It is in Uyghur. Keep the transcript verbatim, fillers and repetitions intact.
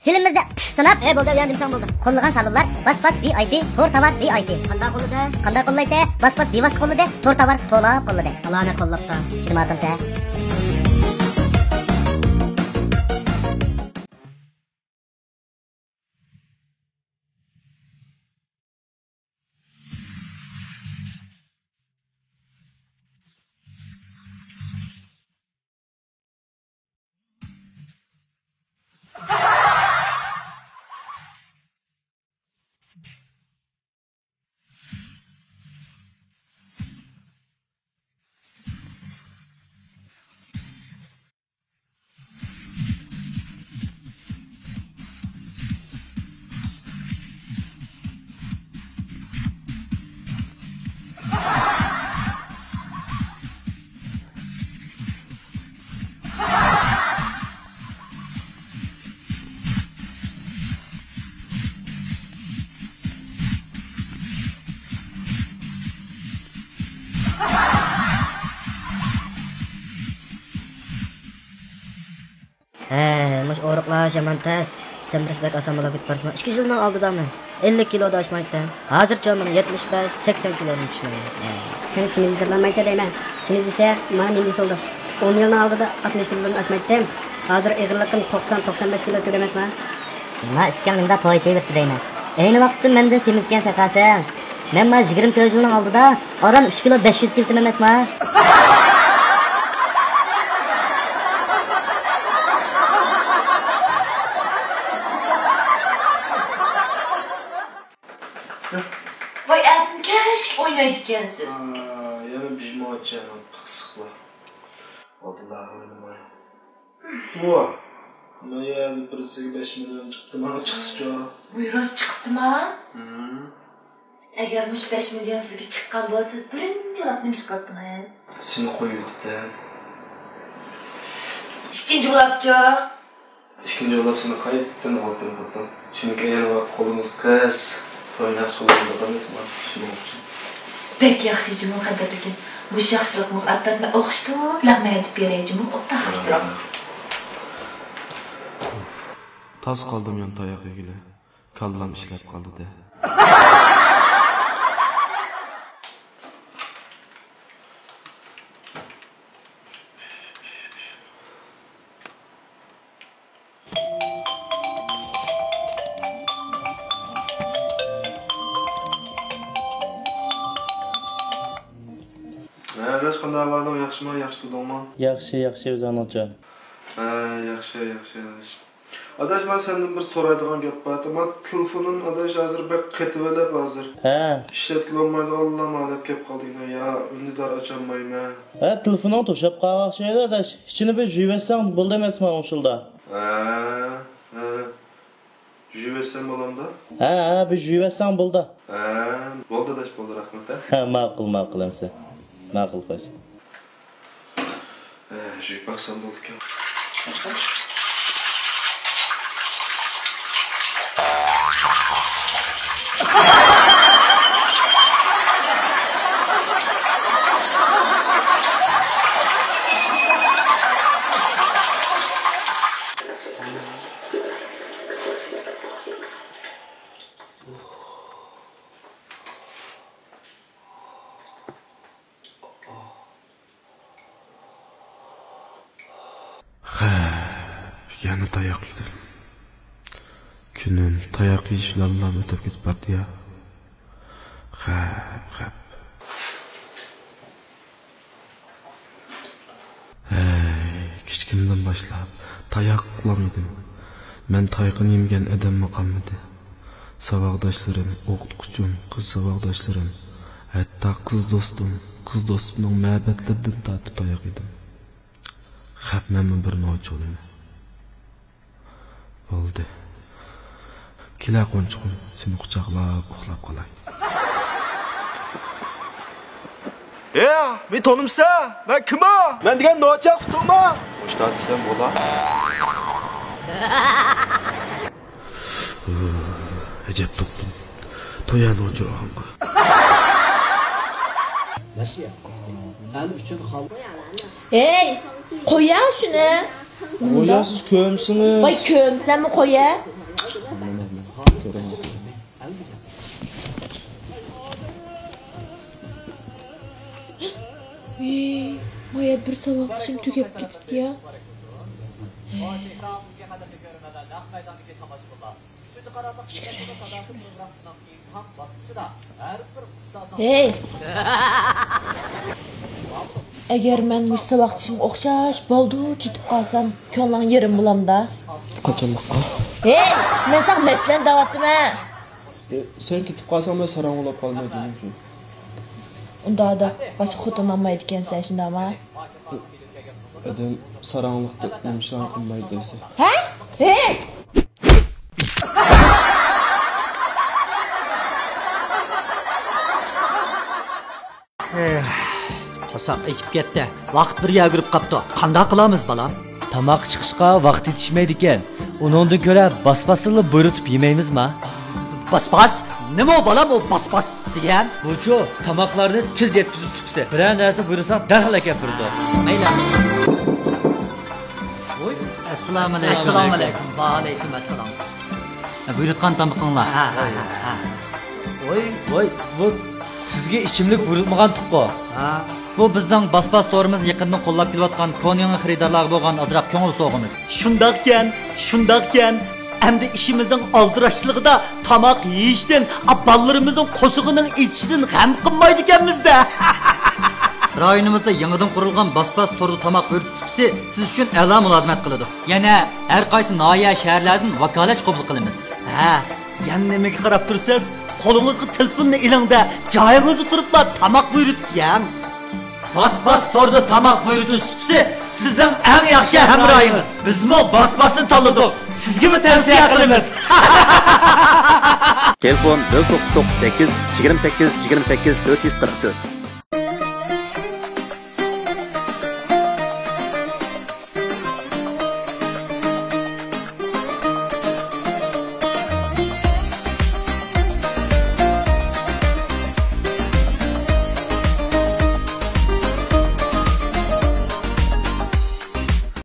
فىلىمىمىزدە پىف ساناپ. ھە، بولدى، ئۇيان دېمىسەڭ بولدى. قوللىغان سالونلار باس باس ۋى ئاي پى، تور تاۋار ۋى ئاي پى. قانداق قوللىدى؟ قانداق قوللايتتى؟ باس باس بىۋاسىتە قوللىدى، تور تاۋار تولا قوللىدى. ئالامەت قوللاپتۇ. شۇنى ماتىمسە. ھە، مۇشۇ ئورۇقلاش يامان تەس. سەمرىش بەك ئاسان بولاپ كېتىپ بارسىمۇ. ئىككى يىلنىڭ ئالدىدا مەن ئەللىك كىلودا ئاشمايتتىم. ھازىرچۇ مانا يەتمىش بەش، سەكسەن كىلودىن چۈشتۈم. ھە. سەن سېمىز ھېسابلانمايسەن دەيمەن. سېمىز دېسە، مانا مېنى دېسە بولدى. ئون يىلنىڭ ئالدىدا ئاتمىش كىلودىن ئاشمايتتىم. ھازىر ئېغىرلىقىم توقسان، توقسان بەش كىلو كۆرەمەسما؟ ما ئىككىڭ نېمىدا پويتى بىرسى دەيمەن. ئەينى ۋاقىتتا مەندىن سېمىزكەنسەن سەقەسەن. مەن ما يىگىرمە تۆت يىلنىڭ ئالدىدا ئاران ئۈچ كىلو بەش يۈز كىلوتىم ئەمەسما؟ ۋاي، ئەتىن كەچكىچە ئوينايدىكەنسىز. ھا، يەنە بىژماچە پىخسىقلا. ئالدىدا ئوينىماي. ۋا، ما يەردە بىرسىگە بەش مىليون چىقتىما، چىقسىچۇ. ۋاي، راست چىقىپتىما؟ ھىم. ئەگەر مۇشۇ بەش مىليون سىزگە چىققان بولسا، سىز بىرىنچى لاپ نېمە ئىش قىلاتتىڭىز؟ سېنى قويۇۋېتىپتىم. ئىككىنچى بولاپچۇ؟ ئىككىنچى بولاپ سېنى قايتىدىن ئالدىم خوتۇن. چۈنكى ئەينى ۋاقىت قولىمىز قىس. توينى سولىمىز ئەمەسما، شۇنىڭ ئۈچۈن. بەك ياخشى جۇمۇ قەدىرلىكىم. مۇشۇ ياخشىلىقىڭىز ئاتتىرىپ مەن ئوخشىتىپ لەڭمەن ئېتىپ بېرەي جۇمۇ، ئوبدان ئوخشىتىپ. تاس قالدىم يان تاياق يېگىلى. كاللام ئىشلەپ قالدى-دە. ھە، ئاداش، قانداق ئەھۋالىڭ؟ ياخشىمۇ؟ ياخشى تۇردۇڭمۇ؟ ياخشى، ياخشى، ئۆزۈڭنىڭچۇ؟ ھە، ياخشى، ياخشى، ئاداش. ئاداش، مانا سەندىن بىر سورايدىغان گەپ بار. مانا تېلېفونۇم، ئاداش، ھازىر بەك قېتىۋېلىپ ھازىر. ھە. ئىشلەتكىلى بولمايدىغانلا ھالەت كەپ قالدى. يا ئۈندىدار ئاچالمايمەن. ھە، تېلېفونۇڭ توشاپ قالغان ئوخشايدۇ، ئاداش. ئىچىنى بىر يۇيۇۋەتسەڭ بولدى ئەمەسمۇ ئوڭشۇلدا؟ ھە، ھە. يۇيۇۋەتسەم بولامدا؟ ھە، ھە، بىر يۇيۇۋەتسەڭ بولدى. ھە، بولدى ئاداش، بولدى، رەھمەت، ھە. ھە، ماقۇل، ماقۇل ئەمسە. ماقۇل، خوش. ھە، يۇيۇپ باقسام بولىدىكەن. خە، يەنە تاياق يېدىم. كۈنۈم تاياق يېيىش بىلەنلا ئۆتۈپ كېتىپ بارىدۇ يا. خەپ، خەپ. ھەي، كىچىكىمدىن باشلاپ تاياقلام يېدىم. مەن تايىقىنى يېمىگەن ئادەممۇ قالمىدى. ساۋاقداشلىرىم، ئوقۇتقۇچىم، قىز ساۋاقداشلىرىم، ھەتتا قىز دوستۇم، قىز دوستۇمنىڭ مەبەتلىرىدىن تارتىپ تاياق يېدىم. خەپ مەنمۇ بىر نوچى بولىمەن. بولدى. كېلە قونچىقىم، سېنى قۇچاقلاپ ئۇخلاپ قالاي. ھە، مېنى تونۇمسەن؟ مەن كىم ئۇ؟ مەن دېگەن نوچى ئۇقتۇڭمۇ؟ مۇشتا دېسەم بولا. ئەجەب توقتۇم. تويا نوچى ئۇرغانغا. ھەي، قويۇڭ شۇنى. ئۇندا. قويا، سىز كۆمسىڭىز. ۋاي، كۆمسەممۇ قويە. ۋىي، مايات بىر ساۋاقدىشىم تۈگەپ كېتىپتۇ يا. ھەي! ئەگەر مەن مۇشۇ ساۋاقدىشىمغا ئوخشاش بالدۇر كېتىپ قالسام، كۆڭلۈڭ يېرىم بولامدا؟ قاچانلىققا؟ ھەي! مەن ساڭا مەسىلەنى دەۋاتىمەن. ئە، سەن كېتىپ قالساڭ، مەن ساراڭ بولاپ قالىمەن جېنىم ئۈچۈن. ئۇنداق ئادەم باشقا خوتۇن ئالمايدىكەنسەن، شۇنداقما؟ ئادەم ساراڭلىقتا نېمە ئىشلارنى قىلمايدۇ دەيسەن؟ ھە؟ ھەي! قورساق ئېچىپ كەتتى. ۋاقىت بىر يەرگە كىرىپ قاپتۇ. قانداق قىلامىز، بالام؟ تاماق چىقىشقا ۋاقىت يېتىشمەيدىكەن. ئۇنىڭدىن كۆرە باسپاستىنلا بۇيرۇتۇپ يېمەيمىزما؟ باسپاس؟ نېمە ئۇ، بالام، ئۇ باسپاس دېگەن؟ بۇچۇ، تاماقلارنى تېز يەتكۈزۈش سۇپىسى. بىرەر نەرسە بۇيرۇساڭ، دەرھال ئەكەپ بېرىدۇ. مەيلى، ئەمىسە. ۋوي. ئەسسالامۇئەلەيكۇم. ئەسسالامۇئەلەيكۇم. ۋەئەلەيكۇم ئەسسالام. ھە، بۇيرۇتقان تامىقىڭلار. ھە، ھە، ھە، ھە. ۋوي. ۋوي، بۇ سىزگە ئىچىملىك بۇيرۇتمىغانتۇققۇ؟ ھە. بۇ بىزنىڭ باسپاس تورىمىزنى يېقىندىن قوللاپ كېلىۋاتقان كونا يېڭى خېرىدارلارغا بولغان ئازراق كۆڭۈل سوۋغىمىز. شۇنداقكەن، شۇنداقكەن. ئەمدى ئىشىمىزنىڭ ئالدىراشچىلىقىدا تاماق يېيىشتىن، ئا، بالىلىرىمىزنىڭ قورسىقىنىڭ ئېچىشىدىن غەم قىلمايدىكەنمىز-دە. رايونىمىزدا يېڭىدىن قۇرۇلغان باسپاس توردا تاماق بۇيرۇتۇش سۇپىسى سىز ئۈچۈن ئەلا مۇلازىمەت قىلىدۇ. يەنە ھەر قايسى ناھىيە، شەھەرلەردىن ۋاكالەتچى قوبۇل قىلىمىز. ھە، يەنە نېمىگە قاراپ تۇرىسىز؟ قولىڭىزغا تېلېفوننى ئېلىڭ-دە، جايىڭىزدا تۇرۇپلا تاماق بۇيرۇتۇپ يەڭ. باسپاس توردا تاماق بۇيرۇتۇش سۇپىسى سىزنىڭ ئەڭ ياخشى ھەمراھىڭىز. بىزمۇ باسپاسنى تاللىدۇق، سىزگىمۇ تەۋسىيە قىلىمىز. تېلېفون: نۆل توققۇز توققۇز سەككىز، يىگىرمە سەككىز، يىگىرمە سەككىز، تۆت يۈز قىرىق تۆت.